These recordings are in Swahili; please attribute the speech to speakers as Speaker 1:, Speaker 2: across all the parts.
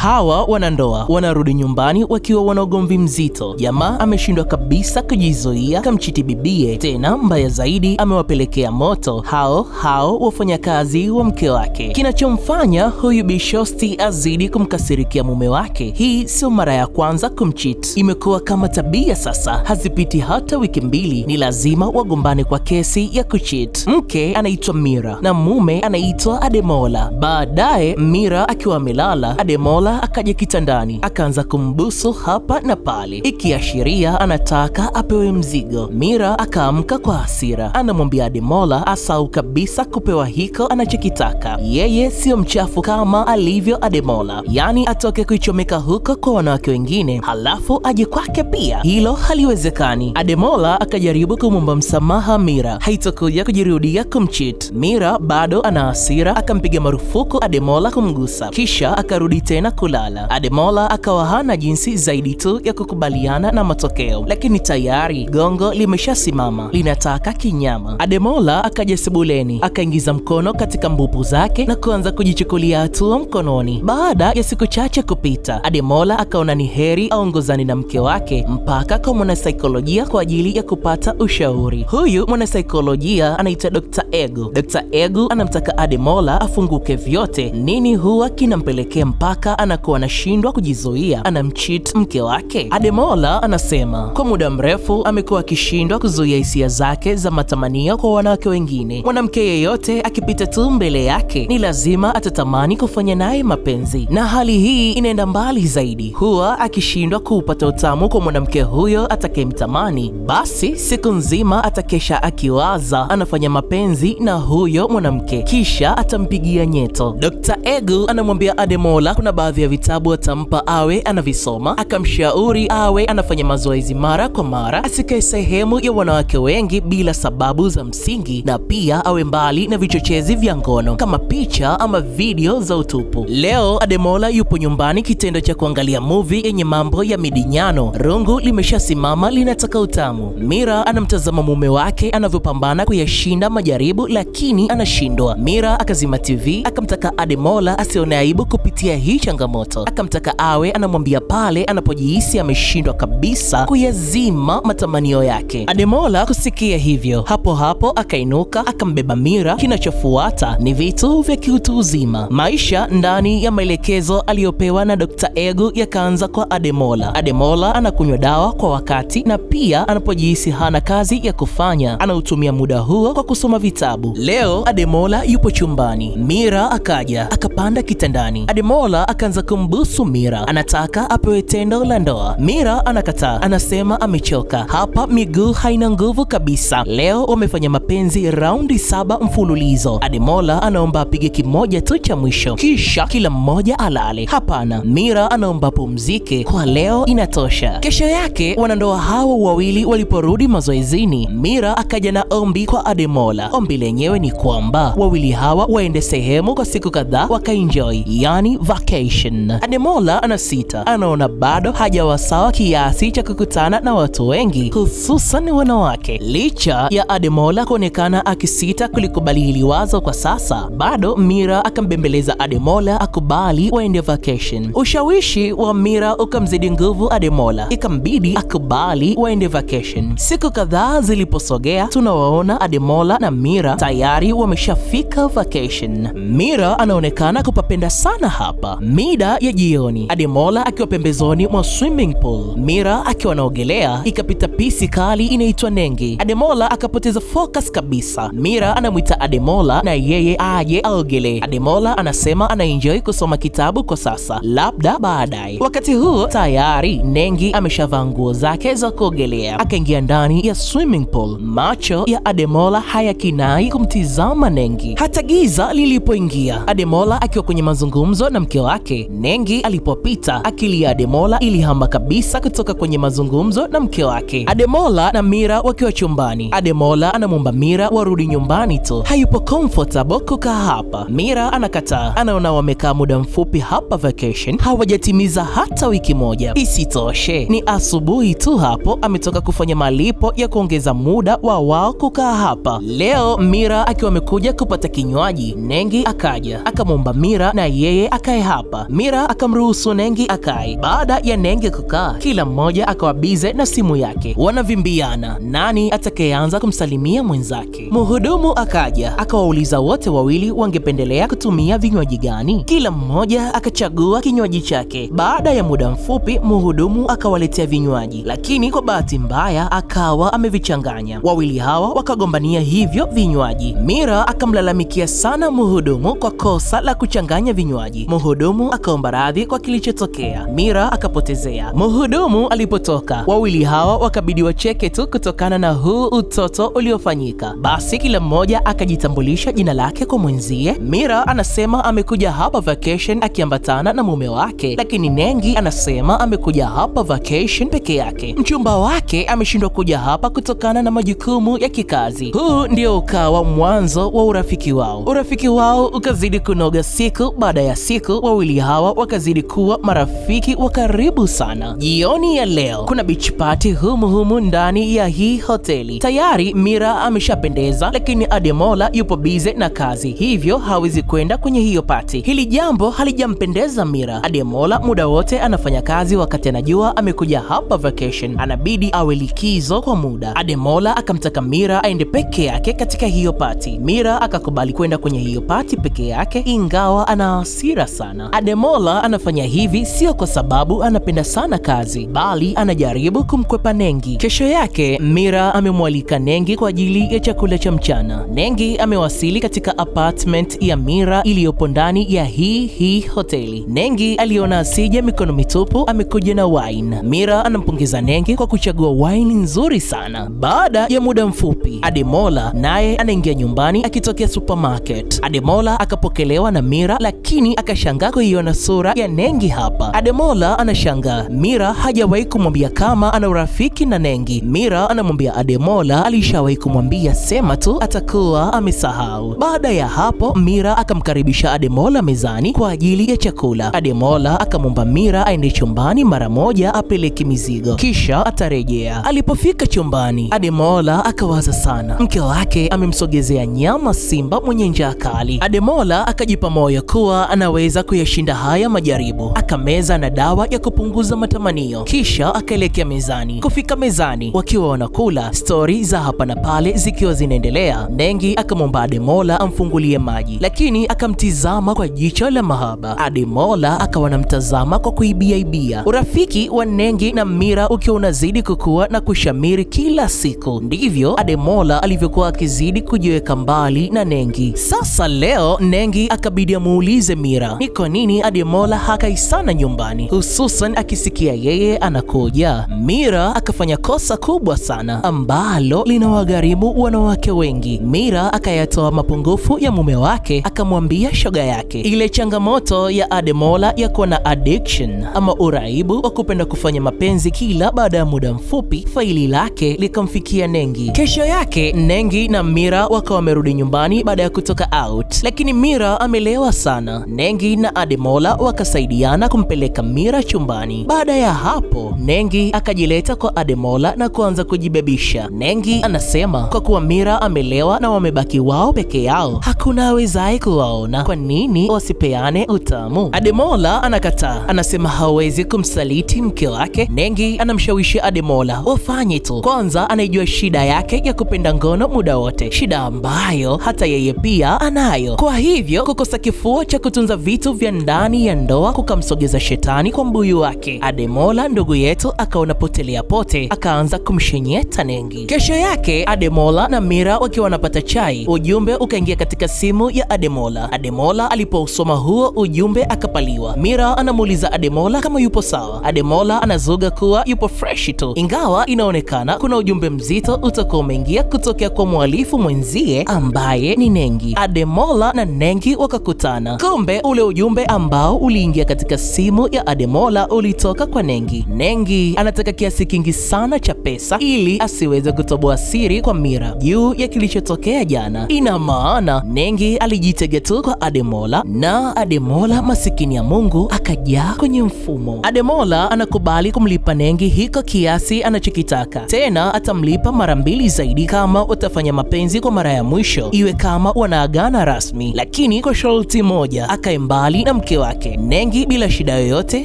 Speaker 1: Hawa wanandoa wanarudi nyumbani wakiwa wana ugomvi mzito. Jamaa ameshindwa kabisa kujizuia, kamchiti bibie, tena mbaya zaidi amewapelekea moto hao hao wafanyakazi wa mke wake. Kinachomfanya huyu bishosti azidi kumkasirikia mume wake, hii sio mara ya kwanza kumchiti, imekuwa kama tabia sasa. Hazipiti hata wiki mbili, ni lazima wagombane kwa kesi ya kuchit. Mke anaitwa Mira na mume anaitwa Ademola. Baadaye Mira akiwa amelala, Ademola akaja kitandani akaanza kumbusu hapa na pale, ikiashiria anataka apewe mzigo. Mira akaamka kwa hasira, anamwambia Ademola asahau kabisa kupewa hiko anachokitaka. Yeye sio mchafu kama alivyo Ademola, yani atoke kuichomeka huko kwa wanawake wengine halafu aje kwake pia, hilo haliwezekani. Ademola akajaribu kumwomba msamaha Mira, haitokuja kujirudia kumcheat. Mira bado ana hasira, akampiga marufuku Ademola kumgusa, kisha akarudi tena kulala. Ademola akawa hana jinsi zaidi tu ya kukubaliana na matokeo, lakini tayari gongo limeshasimama linataka kinyama. Ademola akaja sebuleni, akaingiza mkono katika mbupu zake na kuanza kujichukulia hatua mkononi. Baada ya siku chache kupita, Ademola akaona ni heri aongozane na mke wake mpaka kwa mwanasaikolojia kwa ajili ya kupata ushauri. Huyu mwanasaikolojia anaitwa Dr. Egu. Dr. Egu anamtaka Ademola afunguke vyote, nini huwa kinampelekea mpaka anakuwa anashindwa kujizuia, anamcheat mke wake. Ademola anasema kwa muda mrefu amekuwa akishindwa kuzuia hisia zake za matamanio kwa wanawake wengine. Mwanamke yeyote akipita tu mbele yake ni lazima atatamani kufanya naye mapenzi, na hali hii inaenda mbali zaidi, huwa akishindwa kuupata utamu kwa mwanamke huyo atakayemtamani, basi siku nzima atakesha akiwaza anafanya mapenzi na huyo mwanamke, kisha atampigia nyeto. Dr. Egu anamwambia Ademola kuna baadhi ya vitabu atampa awe anavisoma, akamshauri awe anafanya mazoezi mara kwa mara, asikae sehemu ya wanawake wengi bila sababu za msingi, na pia awe mbali na vichochezi vya ngono kama picha ama video za utupu. Leo Ademola yupo nyumbani, kitendo cha kuangalia movie yenye mambo ya midinyano. Rungu limeshasimama linataka utamu. Mira anamtazama mume wake anavyopambana kuyashinda majaribu, lakini anashindwa. Mira akazima TV, akamtaka Ademola asione aibu kupitia hii changamoto, akamtaka awe anamwambia pale anapojihisi ameshindwa kabisa kuyazima matamanio yake. Ademola kusikia hivyo, hapo hapo akainuka akambeba Mira. Kinachofuata ni vitu vya kiutu uzima. Maisha ndani ya maelekezo aliyopewa na Dr. Egu yakaanza kwa Ademola. Ademola anakunywa dawa kwa wakati na pia anapojihisi hana kazi ya kufanya anautumia muda huo kwa kusoma vitabu. Leo Ademola yupo chumbani, Mira akaja akapanda kitandani. Ademola akaanza kumbusu Mira, anataka apewe tendo la ndoa. Mira anakataa, anasema amechoka, hapa miguu haina nguvu kabisa. Leo wamefanya mapenzi raundi 7 mfululizo. Ademola anaomba apige kimoja tu cha mwisho, kisha kila mmoja alale. Hapana, Mira anaomba pumzike kwa leo, inatosha. Kesho yake wanandoa hawa wawili waliporudi mazoezini, Mira akaja na ombi kwa Ademola. Ombi lenyewe ni kwamba wawili hawa waende sehemu kwa siku kadhaa wakaenjoy, yani vacation. Ademola anasita, anaona bado hajawa sawa kiasi cha kukutana na watu wengi, hususan wanawake. Licha ya Ademola kuonekana akisita kulikubali hili wazo kwa sasa, bado Mira akambembeleza Ademola akubali waende vacation. Ushawishi wa Mira ukamzidi nguvu Ademola, ikambidi akubali waende vacation. Siku kadhaa ziliposogea, tunawaona Ademola na Mira tayari wameshafika vacation. Mira anaonekana kupapenda sana hapa. Mida ya jioni, Ademola akiwa pembezoni mwa swimming pool, Mira akiwa anaogelea, ikapita pisi kali inaitwa Nengi. Ademola akapoteza focus kabisa. Mira anamwita Ademola na yeye aje aogelee. Ademola anasema anaenjoy kusoma kitabu kwa sasa, labda baadaye. Wakati huo tayari Nengi ameshavaa nguo zake za kuogelea, akaingia ndani ya swimming pool. Macho ya Ademola hayakinai kumtizama Nengi hata giza lilipoingia. Ademola akiwa kwenye mazungumzo na mke wake, Nengi alipopita, akili ya Ademola ilihama kabisa kutoka kwenye mazungumzo na mke wake. Ademola na Mira wakiwa chumbani, Ademola anamwomba Mira warudi nyumbani tu, hayupo comfortable kukaa hapa. Mira anakataa, anaona wamekaa muda mfupi hapa vacation, hawajatimiza hata wiki moja. Isitoshe ni asubuhi tu hapo ametoka kufanya malipo ya kuongeza muda wa wao kukaa hapa. Leo Mira akiwa amekuja kupata kinywaji, Nengi akaja akamwomba Mira na yeye akae hapa. Mira akamruhusu Nengi akae. Baada ya Nengi kukaa, kila mmoja akawa bize na simu yake, wanavimbiana nani atakayeanza kumsalimia mwenzake. Mhudumu akaja akawauliza wote wawili wangependelea kutumia vinywaji gani. Kila mmoja akachagua kinywaji chake. Baada ya muda mfupi, mhudumu akawaletea vinywaji, lakini kwa bahati mbaya akawa amevichanganya. Wawili hawa wakagombania hivyo vinywaji. Mira akamlalamikia sana mhudumu kwa kosa la kuchanganya vinywaji. Mhudumu akaomba radhi kwa kilichotokea. Mira akapotezea. Mhudumu alipotoka, wawili hawa wakabidi wacheke tu kutokana na huu utoto uliofanyika. Basi kila mmoja akajitambulisha jina lake kwa mwenzie. Mira anasema amekuja hapa vacation akiambatana na mume wake, lakini Nengi anasema amekuja hapa vacation peke yake. Mchumba wake ameshindwa kuja hapa kutokana na majukumu ya kikazi. Huu ndio ukawa mwanzo wa urafiki wao. Urafiki wao ukazidi kunoga siku baada ya siku. Wawili hawa wakazidi kuwa marafiki wa karibu sana. Jioni ya leo kuna beach party humu humu ndani ya hii hoteli. Tayari Mira ameshapendeza, lakini Ademola yupo bize na kazi, hivyo hawezi kwenda kwenye hiyo party. Hili jambo halijampendeza Mira. Ademola muda wote anafanya kazi wakati anajua amekuja hapa vacation, anabidi awe likizo kwa muda. Ademola akamtaka Mira aende peke yake katika hiyo party. Mira akakubali kwenda kwenye hiyo party peke yake, ingawa ana hasira sana. Ademola anafanya hivi sio kwa sababu anapenda sana kazi, bali anajaribu kumkwepa Nengi. Kesho yake Mira amemwalika Nengi kwa ajili ya chakula cha mchana. Nengi amewasili katika apartment ya Mira iliyopo ndani ya hii hoteli. Nengi aliona asije mikono mitupu, amekuja na wine. Mira anampongeza Nengi kwa kuchagua wine nzuri sana. Baada ya muda mfupi, Ademola naye anaingia nyumbani akitokea supermarket. Ademola akapokelewa na Mira, lakini akashangaa kuiona sura ya Nengi hapa. Ademola anashangaa Mira hajawahi kumwambia kama ana urafiki na Nengi. Mira anamwambia Ademola alishawahi kumwambia, sema tu atakuwa amesahau. Baada ya hapo, Mira akamkaribisha Ademola mezani kwa ajili ya chakula. Ademola akamwomba Mira aende chumbani mara moja apeleke mizigo, kisha atarejea. Alipofika chumbani, Ademola akawaza sana. Mke wake amemsogezea nyama simba mwenye njaa kali. Ademola akajipa moyo kuwa anaweza kuyashinda haya majaribu. Akameza na dawa ya kupunguza matamanio, kisha akaelekea mezani. Kufika mezani, wakiwa wanakula, stori za hapa na pale zikiwa zinaendelea, Nengi akamwomba Ademola amfungulie maji, lakini akamtizama kwa jicho la mahaba. Ademola akawa anamtazama kwa kuibiaibia. Urafiki wa Nengi na Mira ukiwa unazidi kukua na kushamiri kila siku, ndivyo Ademola alivyokuwa akizidi kujiweka mbali na Nengi. Sasa leo Nengi akabidi amuulize Mira ni kwa nini Ademola hakai sana nyumbani, hususan akisikia yeye anakuja. Mira akafanya kosa kubwa sana ambalo linawagharimu wanawake wengi. Mira akayatoa mapungufu ya mume wake, akamwambia shoga yake ile changamoto ya Ademola ya kuwa na addiction ama uraibu wa kupenda kufanya mapenzi kila baada ya muda mfupi. Faili lake likamfikia Nengi. Kesho yake Nengi na Mira wakawa wamerudi nyumbani baada ya kutoka out, lakini Mira amelewa sana. Nengi na Ademola wakasaidiana kumpeleka Mira chumbani. Baada ya hapo, Nengi akajileta kwa Ademola na kuanza kujibebisha. Nengi anasema kwa kuwa Mira amelewa na wamebaki wao peke yao, hakuna awezaye kuwaona, kwa nini wasipeane utamu? Ademola anakataa, anasema hawezi kumsaliti mke wake. Nengi anamshawishi Ademola wafanye tu, kwanza anaijua shida yake ya kupenda ngono muda wote, shida ambayo hata yeye pia anayo. Kwa hivyo kukosa kifua cha kutunza vitu vya ndani ya ndoa kukamsogeza shetani kwa mbuyu wake. Ademola ndugu yetu akaona potelea pote, akaanza kumshenyeta Nengi. Kesho yake Ademola na Mira wakiwa wanapata chai, ujumbe ukaingia katika simu ya Ademola. Ademola alipousoma huo ujumbe akapaliwa. Mira anamuuliza Ademola kama yupo sawa. Ademola anazuga kuwa yupo fresh tu, ingawa inaonekana kuna ujumbe mzito utakuwa umeingia kutokea kwa mhalifu mwenzie ambaye ni Nengi. Ademola na Nengi wakakutana. Kumbe ule ujumbe ambao uliingia katika simu ya Ademola ulitoka kwa Nengi. Nengi anataka kiasi kingi sana cha pesa ili asiweze kutoboa siri kwa Mira juu ya kilichotokea jana. Ina maana Nengi alijitega tu kwa Ademola, na Ademola masikini ya Mungu akajaa kwenye mfumo. Ademola anakubali kumlipa Nengi hiko kiasi anachokitaka, tena atamlipa mara mbili zaidi kama watafanya mapenzi kwa mara ya mwisho, iwe kama wanaagana rasmi, lakini kwa sharti moja, akae mbali na mke wake. wake. Nengi bila shida yoyote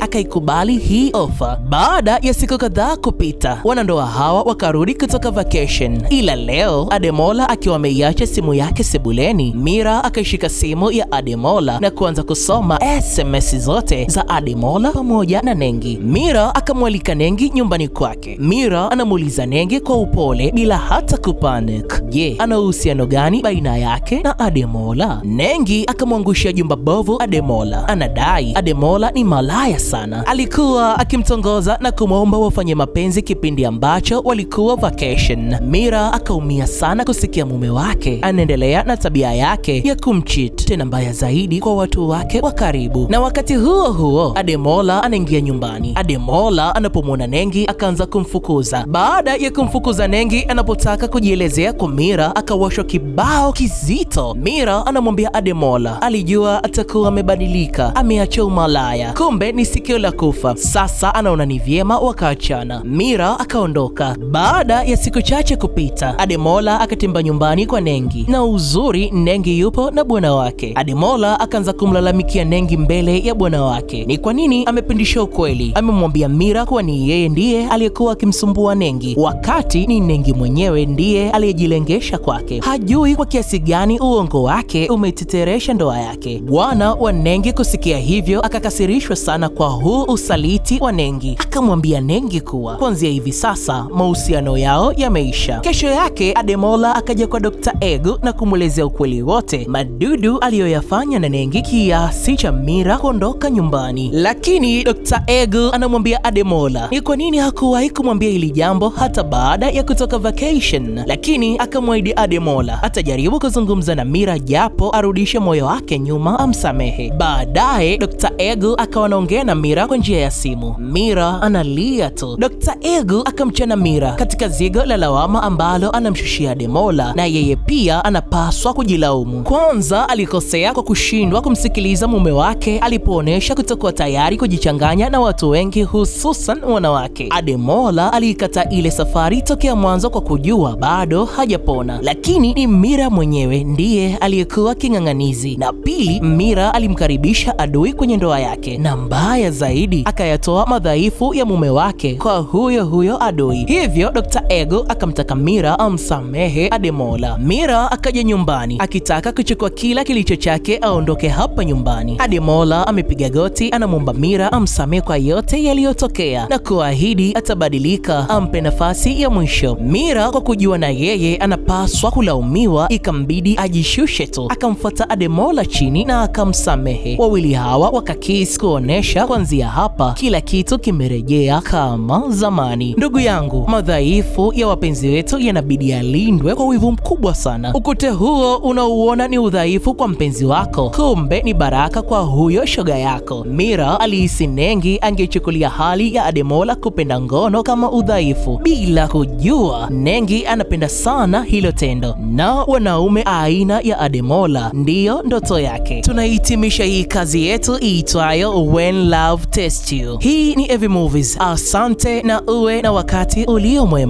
Speaker 1: akaikubali hii ofa. Baada ya siku kadhaa kupita, wanandoa hawa wakarudi kutoka vacation, ila leo Ademola akiwa ameiacha simu yake sebuleni, Mira akaishika simu ya Ademola na kuanza kusoma SMS zote za Ademola pamoja na Nengi. Mira akamwalika Nengi nyumbani kwake. Mira anamuuliza Nengi kwa upole bila hata kupanic, je, ana uhusiano gani baina yake na Ademola? Nengi akamwangushia jumba bovu Ademola. Anadai Ademola ni malaya sana, alikuwa akimtongoza na kumwomba wafanye mapenzi kipindi ambacho walikuwa vacation. Mira akaumia sana kusikia mume wake anaendelea na tabia yake ya kumcheat, tena mbaya zaidi kwa watu wake wa karibu. Na wakati huo huo Ademola anaingia nyumbani. Ademola anapomwona Nengi akaanza kumfukuza. Baada ya kumfukuza Nengi anapotaka kujielezea kwa Mira akawashwa kibao kizito. Mira anamwambia Ademola alijua atakuwa amebadilika, ameacha umalaya, kumbe ni sikio la kufa. Sasa anaona ni vyema wakaachana. Mira akaondoka. Baada ya siku chache kupita, Ademola akatimba nyumbani kwa Nengi, na uzuri Nengi yupo na bwana wake. Ademola akaanza kumlalamikia Nengi mbele ya bwana wake, ni kwa nini amepindisha ukweli. Amemwambia Mira kuwa ni yeye ndiye aliyekuwa akimsumbua Nengi, wakati ni Nengi mwenyewe ndiye aliyejilengesha kwake. Hajui kwa kiasi gani uongo wake umeteteresha ndoa yake. Bwana wa Nengi kusikia hivyo akakasirishwa sana kwa huu usaliti wa Nengi. Akamwambia Nengi kuwa kuanzia hivi sasa mahusiano yao yameisha. Kesho yake Ademola akaja kwa Dr. Egu na kumwelezea ukweli wote madudu aliyoyafanya na Nengi kiasi cha Mira kuondoka nyumbani. Lakini Dr. Egu anamwambia Ademola ni kwa nini hakuwahi kumwambia hili jambo hata baada ya kutoka vacation. Lakini akamwahidi Ademola atajaribu kuzungumza na Mira japo arudishe moyo wake nyuma amsamehe. Baadaye Dr. Egu akawa anaongea na Mira kwa njia ya simu. Mira analia tu. Dr. Egu akamchana Mira katika zigo la lawama ambalo anamshushia Ademola, na yeye pia anapaswa kujilaumu. Kwanza alikosea kwa kushindwa kumsikiliza mume wake alipoonesha kutokuwa tayari kujichanganya na watu wengi, hususan wanawake. Ademola aliikata ile safari tokea mwanzo kwa kujua bado hajapona, lakini ni Mira mwenyewe ndiye aliyekuwa king'ang'anizi. Na pili, Mira alimkaribisha adui kwenye ndoa yake, na mbaya zaidi akayatoa madhaifu ya mume wake kwa huyo huyo adui. Hivyo Dr. Ego akamtaka Mira amsamehe Ademola. Mira akaja nyumbani akitaka kuchukua kila kilicho chake aondoke hapa nyumbani. Ademola amepiga goti, anamwomba Mira amsamehe kwa yote yaliyotokea na kuahidi atabadilika, ampe nafasi ya mwisho. Mira kwa kujua na yeye anapaswa kulaumiwa, ikambidi ajishushe tu, akamfuata Ademola chini na akamsamehe. Wawili hawa wakakis kuonesha kuanzia hapa kila kitu kimerejea kama zamani. Ndugu yangu, madhaifu ya wapenzi wetu yanabidi yalindwe kwa wivu mkubwa sana. Ukute huo unaouona ni udhaifu kwa mpenzi wako, kumbe ni baraka kwa huyo shoga yako. Mira alihisi Nengi angechukulia hali ya Ademola kupenda ngono kama udhaifu, bila kujua Nengi anapenda sana hilo tendo, na wanaume aina ya Ademola ndiyo ndoto yake. Tunahitimisha hii kazi yetu iitwayo When Love Tests You. Hii ni Evie Movies. Asante na uwe na wakati ulio mwema.